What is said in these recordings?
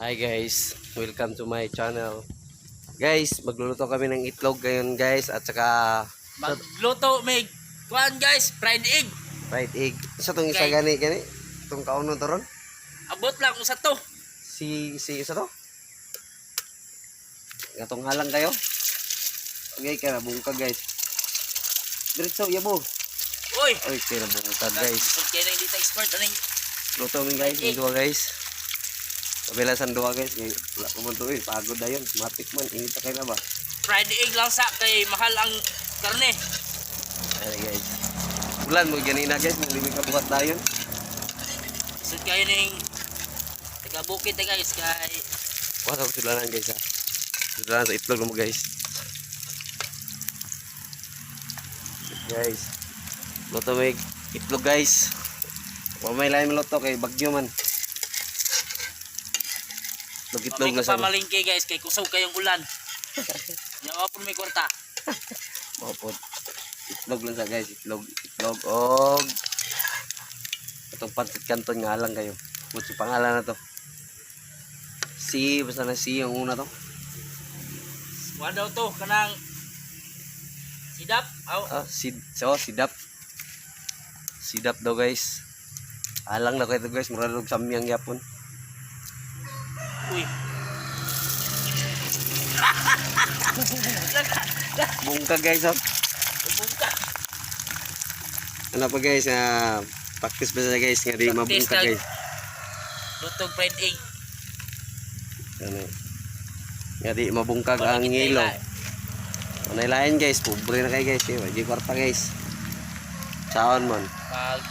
Hi guys, welcome to my channel. Guys, magluluto kami ng itlog ngayon, guys, at saka Magluto may kuan, guys, fried egg. Fried egg. Isa tong isa Okay. gani gani. Itong kaunon to ron. Abot lang usa to. Si isa to. Gatong halang kayo. Okay, kaya bungkag, guys. Diretso yabo. Uy. Oy, kaya bungkag, guys. Guys, kaya na hindi ta expert aning Luto mi, guys, Egg. yung duha, guys. Kabila sa duha, guys, kay wala ko man to eh, pagod na yun. Matik man, init na kayo na ba? Fried egg lang sa kay mahal ang karne. Ayan, guys. Ulan mo ganina, guys, mong ka bukat dayon. Sud kayo ning taga bukid ta, guys, kay Kuha sa sudlanan, guys, ha. Sudlanan sa itlog mo, guys. Guys. Luto may itlog, guys. Wa may lain luto kay bagyo man. Itlog itlog may na sa pamalingke, guys, kay kusog kayong ulan. Nya wa pud may kwarta. Mao pod. Itlog lang sa, guys, itlog, itlog og itong pancit canton nga lang kayo. Kung pangalan na to. Si, basta na si ang una to. Kuan daw to kanang sidap. Aw, Ah, sid, so, sidap. Sidap daw, guys. Alang na kayo guys, mura og samyang yapon. Uy. Bungkag, guys, oh. Bungka. Ano pa, guys, na practice ba sa guys nga di Practice mabungkag, lang. guys. Lutog fried egg. Ano? Nga di mabungkag ang Parang ngilo. itay. Unay lain, guys, pobre na kayo, guys, eh. Wala kwarta, guys. Saon man. Pag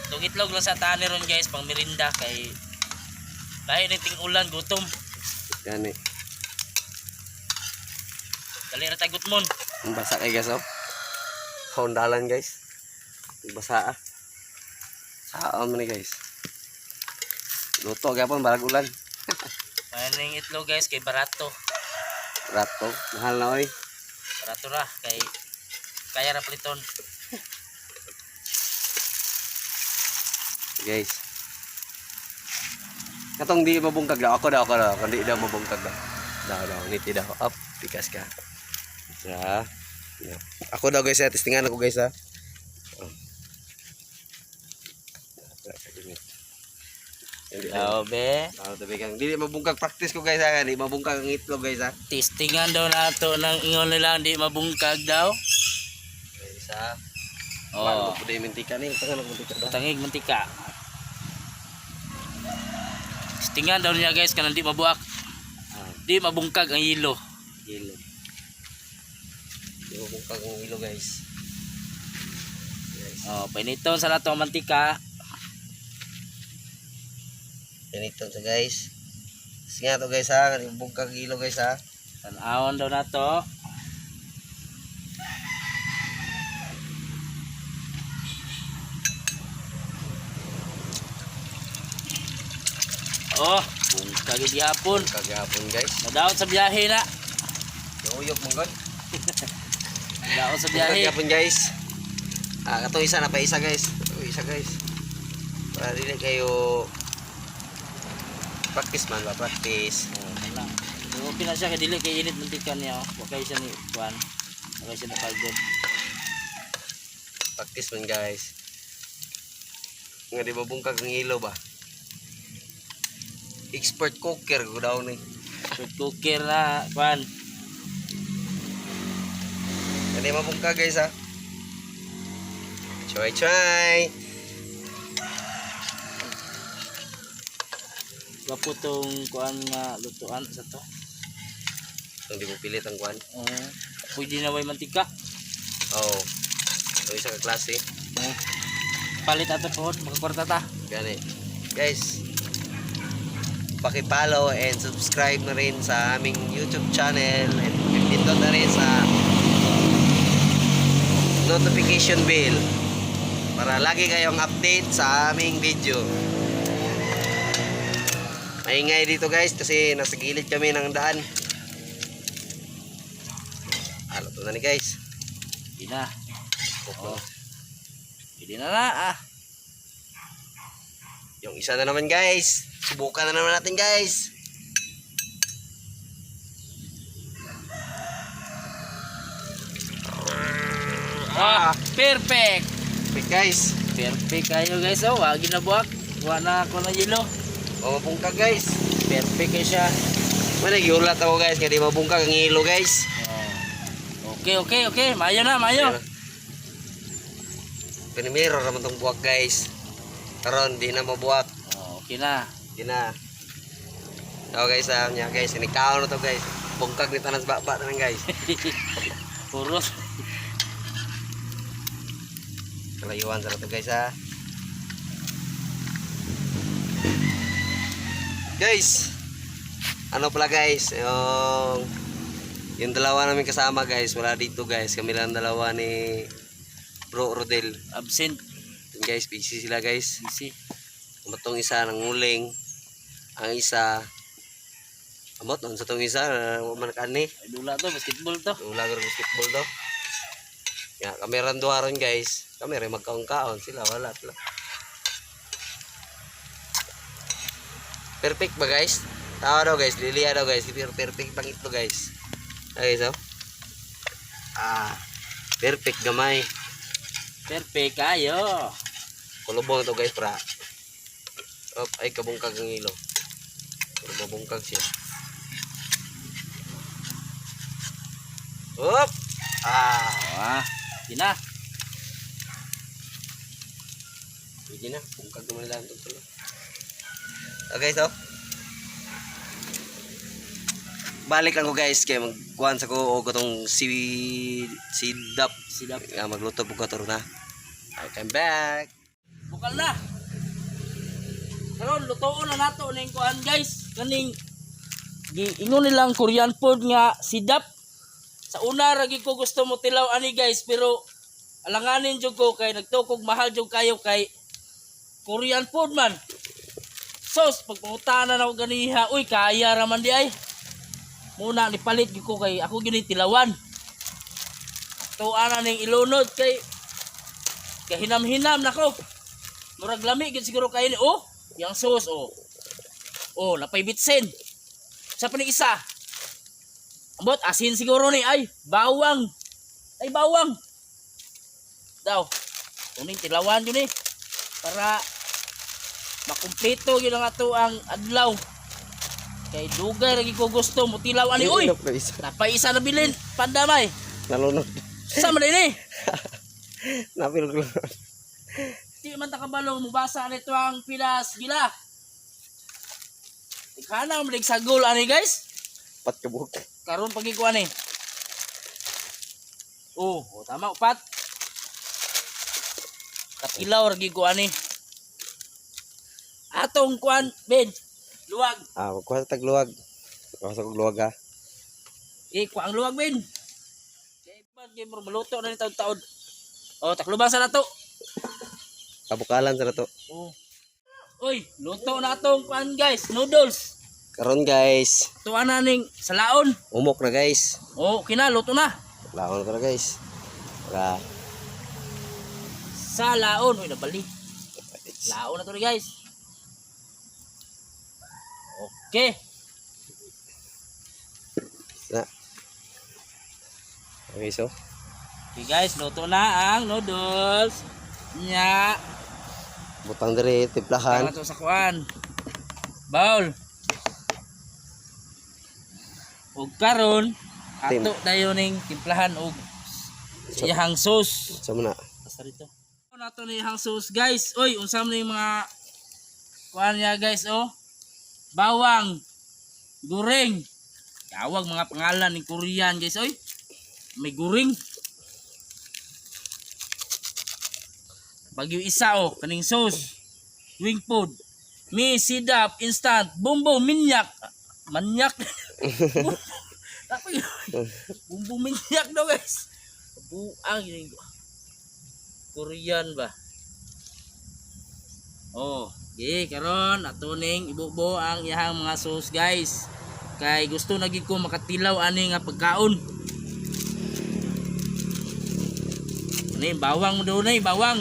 itong itlog lang sa tani ron, guys, pang merinda kay lahi ni ting ulan, gutom. Gani. Dali ra tay gutmon. Ang basa kay guys, oh. Hondalan, guys. Ang basa ah. Saon man ni, guys. Luto gyapon barag ulan. Maning itlog, guys, kay barato. Rato, mahal na oy. Barato ra kay kaya ra pliton. Guys. Katong di mabungkag daw. Ako daw, ako daw. Kung di daw mabungkag daw. Daw, daw. Niti daw. Up, pikas ka. Sa. Yeah. Ako daw, guys, ha. Testingan ako, guys, ha. Oh. Hindi daw. Daw be. Daw, tabi kang. Di mabungkag, practice ko, guys, ha. Di mabungkag ang itlog, guys, ha. Testingan daw nato ng ingon nila hindi mabungkag daw. Guys, ha. Oh. Oh. Pwede yung mantika ni. Tangan ako mantika ba? Tangig mantika. Testingan daw niya, guys, kanang di mabuak, Ah, di mabungkag ang hilo. hilo. Di mabungkag ang hilo, guys. Guys. Oh, painiton sa lato ang mantika. Ganito to, guys. Sige nga to, guys, ha. Bungkag ilo, guys, ha. Tan-awon daw nato. Oh, bungkag gihapon. Kagapon, guys. Nadaot sa biyahe na. Uyog mong god. Nadaot sa biyahe. Kagapon, guys. Ah, katong isa na pa isa, guys. Katong isa, guys. Para dili kayo practice man ba, practice. Oh, wala. So, okay na siya kay dili kay init mantika niya. Oh. Wa kay siya ni kuan. Wa kay siya napagod. Practice man, guys. Nga di mabungkag ang ilo ba? Expert cooker ko daw ni. Good cooker na kuan. Nga di mabungkag, guys, ha. Try try. Gwapo tong kuan nga lutuan sa to. Kung di mo pilit ang kuan. Oh, pwede na way mantika. Oh. Ito isa ka klase. Oh. Palit ato pohon, makakwarta ta. Gani. Guys, paki-follow and subscribe na rin sa aming YouTube channel and pindot na rin sa notification bell para lagi kayong update sa aming video. Maingay dito, guys, kasi nasa gilid kami ng daan. Ano to na ni, guys? Pwede na. Oh. Pwede na na ah. Yung isa na naman, guys. Subukan na naman natin, guys. Ah, perfect. Perfect, guys. Perfect kayo, guys. Oh, wa ginabuak. Wa na ako na yelo. O, mabungkag, guys. Perfect kay siya. Wala, giulat ako, guys. Kaya di mabungkag ang ilo, guys. Oh. Okay. Mayo na, mayo. Pinimiro naman tong buwak, guys. Karon di na mabuwak. Oh, okay na. Di na. So guys, ah, niya guys, sinikaw na to, guys. Bungkag ni tanas baba tanan, guys. Puros. Kalayuan sa to, guys, ha. Guys. Ano pala, guys, yung dalawa namin kasama, guys, wala dito, guys. Kami lang dalawa ni Bro Rodel. Absent. Yun, guys, busy sila, guys. Busy. Amot tong isa nang uling. Ang isa amot nun sa tong isa wa man kani. Ay, dula to, basketball to. Wala garo basketball to. Ya, kami ran duha ron, guys. Kami rin magkaon-kaon sila, wala sila. Perfect ba, guys? Tawa daw, guys, liliya daw, guys. Pero perfect pang ito, guys. Okay, so. Ah, perfect gamay. Perfect kayo. Kulubong to, guys, pra. Op, ay kabungkag ang ilo. Pero mabungkag siya. Op! Ah, Ah, okay na. pwede na. Bungkag naman lang ito tulo. Okay, so. Balik lang ko, guys, kay magkuhan sa ko o katong si Dap. Sila. Nga magluto po ko na. I come back. Bukal na. Karon lutoon na nato ning kuan, guys. Kaning giingon nilang Korean food nga sidap. Sa una ra gyud ko gusto mo tilaw ani, guys, pero alanganin jud ko kay nagtukog mahal jud kayo kay Korean food man. Sos pagpangutana na ako ganiha, uy kaya ra man di ay. Muna nipalit gyud ko kay ako gyud ni tilawan. Tuwa na ning ilunod kay kahinam-hinam nako. Murag lami gyud siguro kayo ni oh, yang sauce oh. Oh, napay bitsin. Sa pa ni isa. Ambot asin siguro ni ay bawang. Ay bawang. Daw. Uning tilawan yun eh. Para makumpleto gyud ang ato ang adlaw. Kay dugay ra gyud ko gusto mo tilaw ani oy. Napay isa na bilin pandamay. Nalunod. Sa man din eh. Napil ko. Di man ta kabalo mubasa nito ang pilas gila. Ikana man sa sagol ani, guys. Pat kabuk. Karon pagi ko ani. Oh, tama upat. Katilaw ra gyud ko ani. Atong kuan ben luwag. Ah, magkuha sa tagluwag. Magkuha sa tagluwag ha. Eh, kuha ang luwag ben. Kay ban kay murag maluto na ni taud-taud. Oh, takluban sa nato. Kabukalan sa to. Oh. Uy, luto na atong kuan, guys, noodles. Karon, guys, Tuwa na ning salaon. umok na, guys. Oh, okay na, luto na. Laon na guys. Para Salaon. Uy, nabali. Laon na to ni, guys. Okay. Na. Okay, so. Okay guys, luto na ang noodles. Nya. Butang dire timplahan. Tama to sa kuan. Bowl. Og karon, ato dayon ning timplahan og iyahang sauce. Sa muna. Basta dito. Nato ni iyahang sauce, guys. Oy, unsa man yung mga kuan niya, guys, oh. Bawang, guring. Tawag mga pangalan ni Korean, guys, oy. May guring. Bagyo isa oh, kaning sauce. Wing food. Mi sidap instant bumbo minyak. Manyak. Tapos bumbo minyak daw, guys. Buang yun. Korean ba? Oh, okay, karon ato ning ibubo ang iyahang mga sauce, guys. Kay gusto na gid ko makatilaw ani nga pagkaon. Ani bawang mo doon bawang.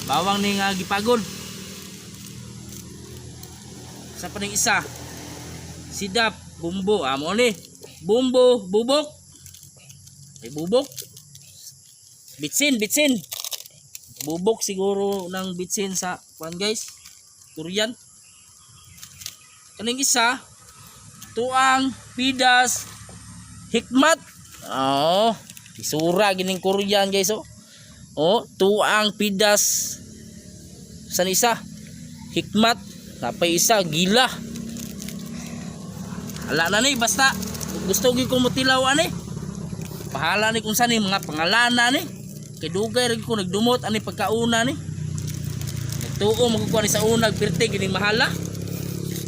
Bawang ni nga gipagod. Sa paning isa. Sidap, bumbo, amo ni. Bumbo, bubok. Ay bubok. Bitsin, bitsin. Bubok siguro ng bitsin sa kuan, guys. Korean. Kaning isa, tuang, pidas, hikmat. Oh, isura gining Korean, guys, oh. Oh, tuang, pidas. San isa? Hikmat. Napay isa, gila. Ala na ni, basta gusto gyud ko motilaw ani. Bahala ni kung saan ni mga pangalana ni. Kay dugay ra gyud ko nagdumot ani pagkauna ni. Nagtuo mo ko ni sa unag pirte gining mahala.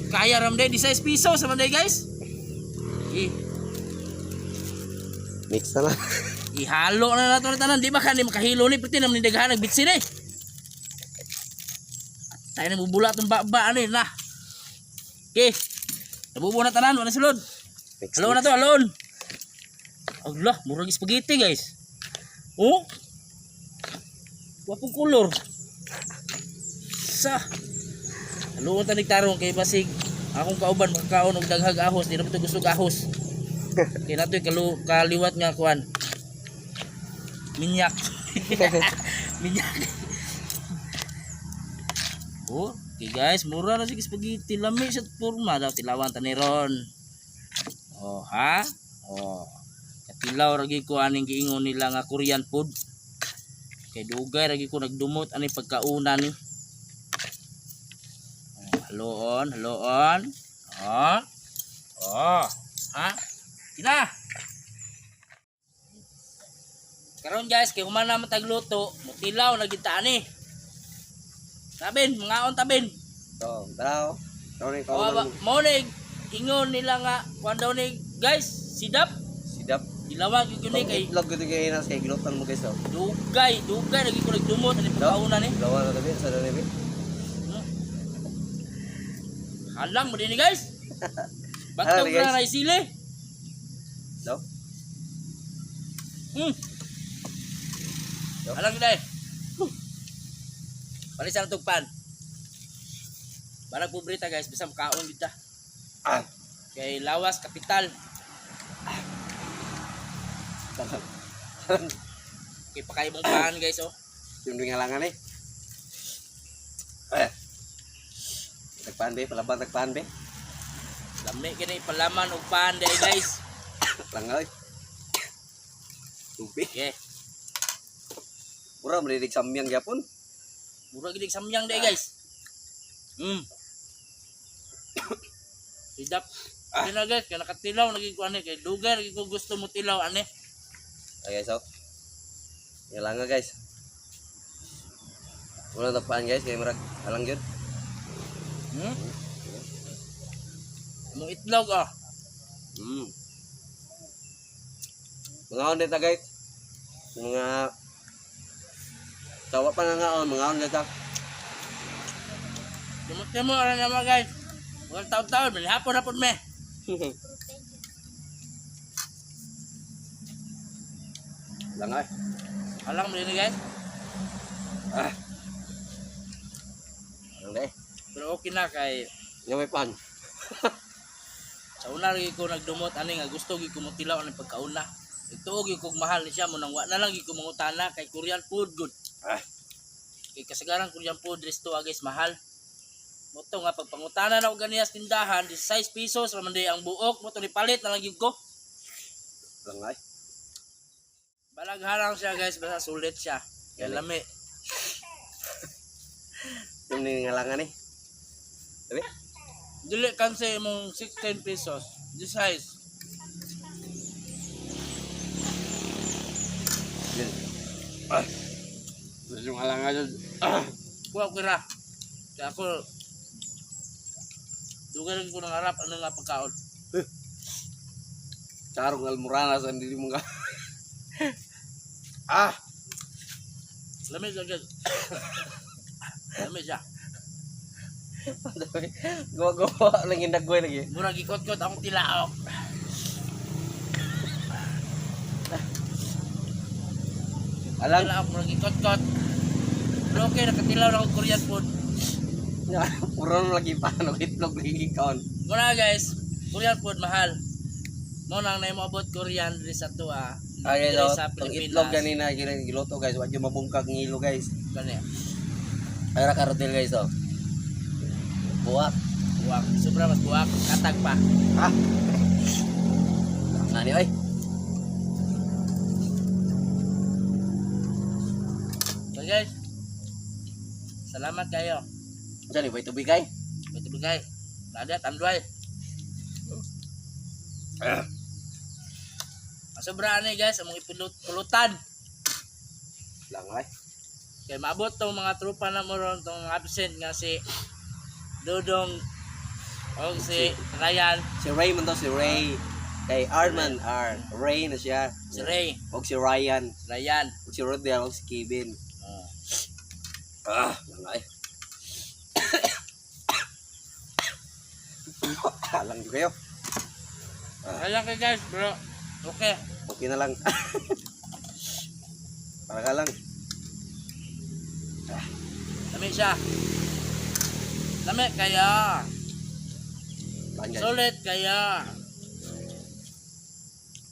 Kaya ram day 16 piso sa man day, guys. Eh, Mix na lang. Ihalo na nato na tanan, di ba kani makahilo ni pirte naman ni daghan nagbitsin eh. Tayo na bubula tong baba ani na. Okay. Nabubo na tanan, wala sulod. Mix. Halo na to, alon. Agla, murag spaghetti, guys. Oh. Wapong kulor. Sa. Haluon ta tarong kay basig akong kauban makakaon og daghag ahos, di na to gusto og ahos. Kay natoy kaliwat nga kuan. Minyak. Minyak. Oh, okay guys, mura na sige spaghetti, lami sa porma daw tilawan ta ni ron. Oh, ha? Oh. Katilaw ra gyud ko aning giingon nila nga Korean food. Kay dugay ra gyud ko nagdumot ani pagkauna ni. Oh, haluon, haluon. Oh. Oh. Ha? Ina. Karon guys, kay human naman tagluto, mutilaw na gyud ta ani. Tabin, mga on tabin. To, tara. Oh. Tara ni Oh, ba, mao ni ingon nila nga kuan daw ni, guys, sidap. Sidap. Ilawan gyud ni kay Itlog gud kay nas kay gilutan mo, guys, oh. dugay, dugay lagi ko nagdumot ani pagkauna ni. Lawa na tabi sa dali. Halang mo din ni, guys. Batog Halang, guys. na na sili. Daw. Yo. Halang gid ay. Balik sa tugpan. Barang pobreta, guys, bisa makaon gid ta. Ah. Kay lawas kapital. Kay pakaibong pan, guys, oh. Yung halangan eh. Eh. Tagpaan be, palaban tagpaan be. Lami kini palaman og pan day, guys. Langay. Tubig. Okay. Mura marinig samyang gyapon. Mura gid samyang day, guys. Sidap. Ah. na guys, kay nakatilaw naging ko ani kay dugay lagi ko gusto mo tilaw ani. Ay guys, oh. Yung guys. Wala tagpaan, guys, kay murag halang gyud. Imong itlog ah. Mga on dito, guys. Yung mga tawa pa nga nga on, mga on dito. Timo-timo ra naman, guys. Mga taon-taon, man hapon hapon me. Langay. Alang mo din guys. Ah. Halang dai. Pero okay na kay Yung may pan. sa una lagi ko nagdumot ani nga gusto gyud ko mo tilaw ani pagkauna. Nagtuo gyud kog mahal ni siya mo nang wa na lang gyud ko mangutana kay Korean food good. Ah. Kay kasagaran Korean food resto ah, guys, mahal. Mo to nga pagpangutana na og ganiya sa tindahan, 16 pesos ra man day ang buok, mo to ni palit na lang gyud ko. Langay. Balagharang siya, guys, basta sulit siya. Kay lami. Yung ningalangan eh. Sabi? Dili kansa imong 16 pesos. This size. Yun. Ah. Yung halangan yun. Ah. Kuha ko ra. Kaya ako dugay lang ko nangarap ano nga pagkaon. Charong almurana sa hindi mo ka. Ah. Lami siya, guys. Lami siya. Gawa-gawa lang yung dagway lagi. Murag ikot-kot akong tilaok. Alang. Tilaok, murag ikot-kot. Pero okay, nakatilaw na ako Korean food. Puro lagi pa no itlog lagi kaon. Muna guys, Korean food mahal. Mo nang na abot Korean diri sa tuwa. Ay, Diri guys, sa oh, tong Pilipinas. itlog ganina giluto, guys. Wa jud mabungkag ng ilo, guys. Gani. Ay ra karotel, guys, oh. Buwak. Buwak, sobra mas buwak, katag pa. Ha? Nga ni oy. So guys, salamat kayo. Diyan ni tubig ay. Ito bigay. Kada tanduay. Sobra ani guys, among ipulot pulutan. Lang ay. Kay maabot tong mga tropa na mo ron tong absent nga si Dudong o si Ryan, Si Ray man to, si Ray. Kay Arman R. Ray na siya. si Ray, Og si Ryan, si Ryan. og si Rodel, og si Kevin. Oh. Ah, lang ay. Lang jud kayo. Kaya kay guys, bro. Okay. Okay na lang. Para ka lang. Lami siya. Lami kaya. Paan, guys. Sulit kaya.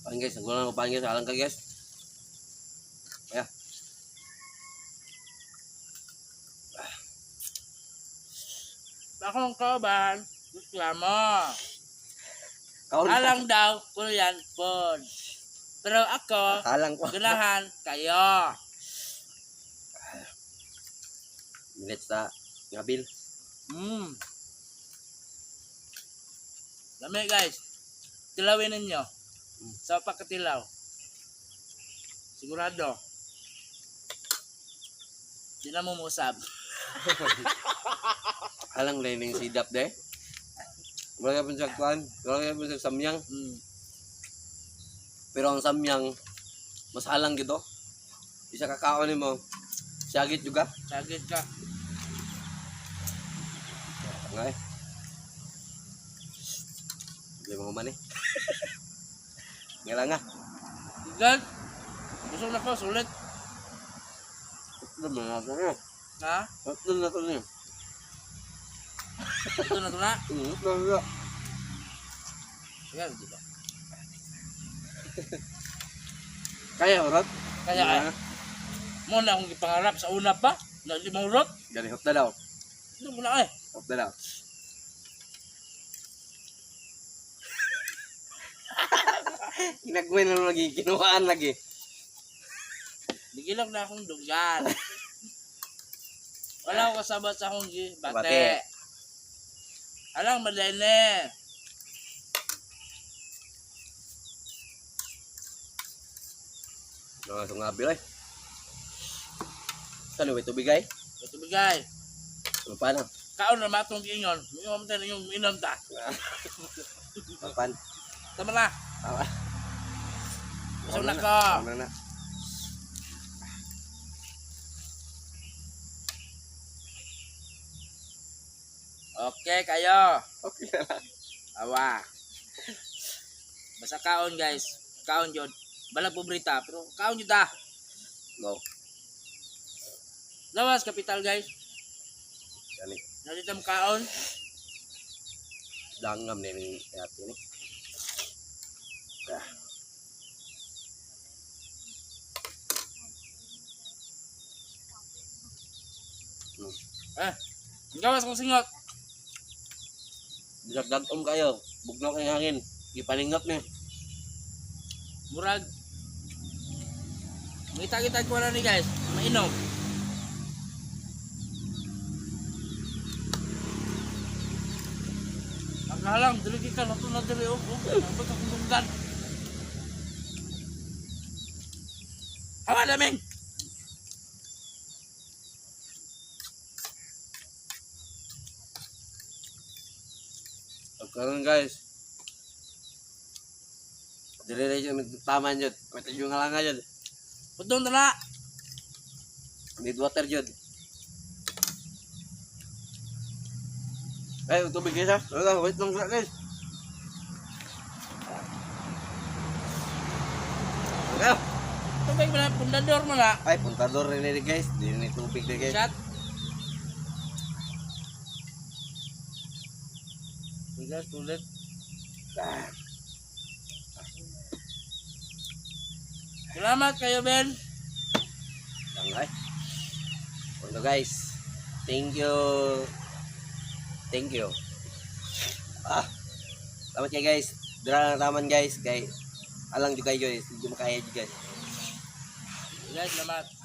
Paan, guys, nagulang ako paan, guys, alang ka, guys. Kaya. Akong kauban, reklamo. Kaon. Alang daw, Korean food. Pero ako, Alang ko. ganahan kayo. Minutes na ngabil. Lami guys. Tilawin ninyo. Sa pagkatilaw. Sigurado. Di na mo musab. Alang lening sidap de. Wala ka sa kwan, wala ka sa samyang. Pero ang samyang mas halang gito. Isa ka kaon nimo. Sagit juga. Sagit ka. Ngay. Hindi mo man eh. Nga lang ah. Guys, gusto na ko, sulit. Ito na to niya. Ha? Ito na to niya. Ito na to na. Ito na. Sige, di ba? Kaya urot? Kaya kaya. Mo na akong gipangarap sa una pa. Na limang rot. Gani hot na daw. Ito mo na eh. Hot na daw. Ginagawin na lagi, kinuhaan lagi. Bigilog na akong dugan. Wala akong kasabot sa akong bate. Bate. Alang madene. Mga sungabi ay. Saan yung tubig ay? Ito bigay. Ano pa na? Kaon na matong giingon. Minom ta yung inom ta. Papan. Tama na. Tama. Busog na ko. Tama na. Okay kayo. Okay na lang. Awa. Basta kaon guys. Kaon yun. Balag pobrita pero kaon yun ta. No. Lawas kapital guys. Gani. Nandito ang kaon. Dangam na yung ate ni. Ah. Eh. Ang gawas kong singot. Bisag dagom kayo. Bugnaw kay hangin. Gipaningot ni. Murag. Ngita-kita ko na ni guys. Mainom. Ang halang, dili ka nato na dili oh. Oh, nabot akong dunggan. Hawa daming. Ug karon guys. Dili na siya taman jud. Pwede yung nga jud. Pudong na na. Need water jud. Ay, tubig guys ha. Wala, wait lang guys. Okay. Tubig mo na, pundador mo na. Ay, puntador rin ni guys. Di ni tubig ni guys. Shot. Bigas ulit. Ah. Salamat kayo, Ben. Langay. Ano, guys. Thank you. Thank you. Ah. Salamat kayo, guys. Dira na taman, guys, kay alang jud kayo, guys. Hindi makaya jud, guys. Guys, salamat.